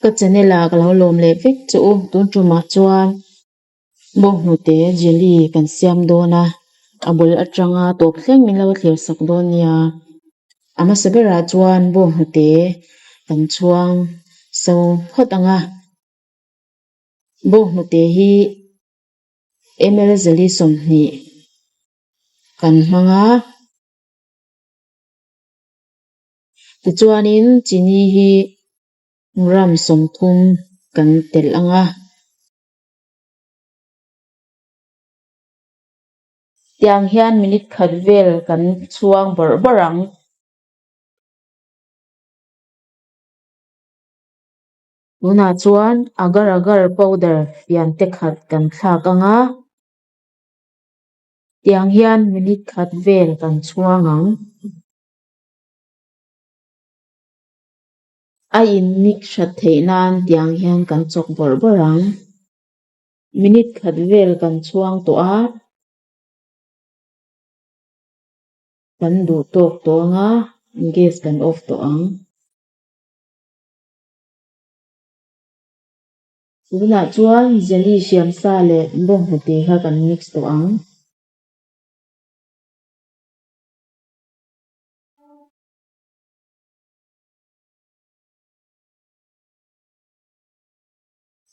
Ka channel ah ka lo lawm leh vek che u tun tumah chuan bawnghnute jelly kan siam dawn a a bul atanga tawp thleng min lo thlir sak dawn nia a hmasa berah chuan bawnghnute kan chhuang so phawt ang a bawnghnute hi ml zali 20 kan hmang a. Tichuanin chini hi gram 30 kan telh ang a. Tiang hian minute khat vel kan chhuang bawrh bawrh ang. Tunah chuan agar agar powder fian te khat kan thlak ang a. Tiang hian minute khat vel kan chhuang ang. A in mix that theih nan tiang hian kan chawk bawrh bawrh ang. Minute khat vel kan chhuang tawh a. Kan duh tawk tawh ang a, gas kan off tawh ang. Tunah chuan jelly siam sa leh bawnghnute kha kan mix tawh ang.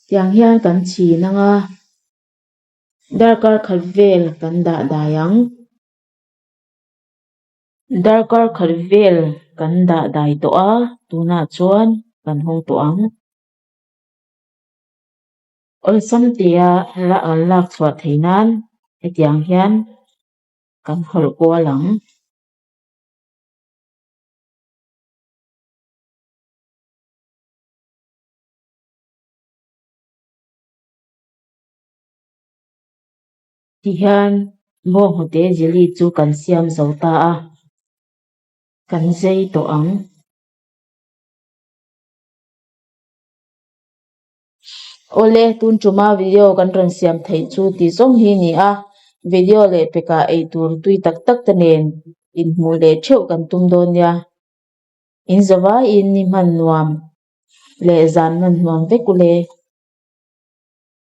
Tiang hian kan chhin ang a, darkar khat vel kan dah dai ang. Darkar khat vel kan dah dai tawh a, tunah chuan kan hawng tawh ang. Awlsam tia an lak chhuah theih nan hetiang hian kan hawlh kual ang. Tihian bawnghnute jelly chu kan siam zo ta a, kan zei tawh ang. Awle, tun tuma video kan rawn siam theih chu tih zawng hi ni a, video leh pekah eitur tui tak tak te nen inhmuh leh theuh kan tum dawn nia. In zavaiin ni hman nuam leh zan hman nuam vek ule.